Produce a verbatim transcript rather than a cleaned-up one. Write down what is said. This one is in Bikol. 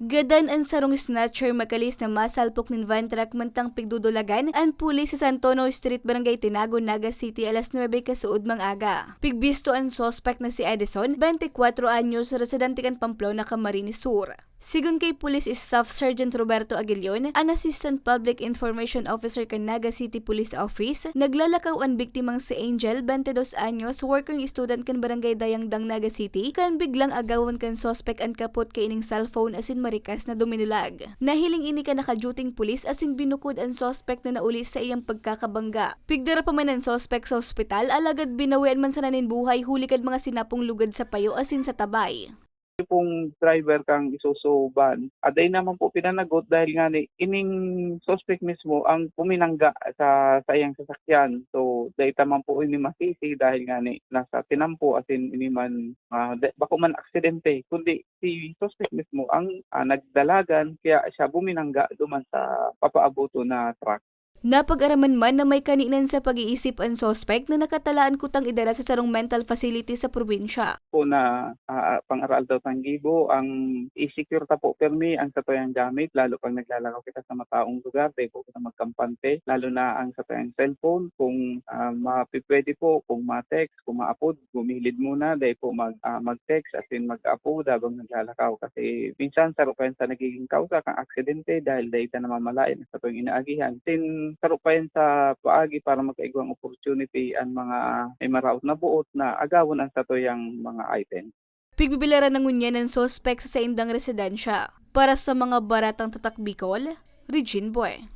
Gadan an sarong snatcher makalis na masalpok nin van truck mantang pigdudulagan an pulis sa San Antonio Street, Barangay Tinago, Naga City, alas nuebe kasuodmang aga. Pigbisto an suspek na si Edison, bente kwatro anyos, residente kan Pamplona, Camarines Sur. Sigon kay Police Staff Sergeant Roberto Aguilion, an Assistant Public Information Officer kan Naga City Police Office, naglalakaw an biktimang si Angel, bente dos anyos, working student kan Barangay Dayangdang, Naga City, kan biglang agawon kan suspek an kapot kaining cellphone asin marikas na duminulag. Nahiling ini kan nakadyuting pulis asin binukod an suspek na nauli sa iyang pagkakabangga. Pigdara pa man an suspek sa ospital, alagad binawian man sana nin buhay huli kan mga sinapong lugad sa payo asin sa tabay. Pong driver kang Isuzu van, aday naman po pinanagot dahil nga ni ining suspect mismo ang puminangga sa saiyang sasakyan. So, dai ta man po ini masisi dahil nga ni nasa tinampo, asin ini man, ah, da- bako man aksidente, kundi si suspect mismo ang, ah, nagdalagan, kaya siya buminangga duman sa papaaboto na truck. Napag-araman man na may kaninan sa pag-iisip an suspek na nakatalaan kutang idara sa sarong mental facility sa probinsya. Po na, ah, pang-aral daw tang gibo ang i-secure ta po permi ang satuyang gamit, lalo pag naglalakaw kita sa mataong lugar, dai po kita magkampante, lalo na ang satuyang cellphone. Kung, ah, mapipwede po, kung ma-text, kung maapod, gumilid muna, dai po mag, ah, mag-text asin mag-apod habang naglalakaw. Kasi minsan saro pa yan sa nagiging kausa kan aksidente dahil dai ta namamalayan ang satuyang inaagihan. Sin saro pa yan sa paagi para magkaigwang opportunity an mga may maraot na buot na agawon ang satuyang mga item. Pigbibilaran na ngunyan an suspek sa saindang residensya. Para sa Mga Baratang Tatak Bicol, Regine Boy.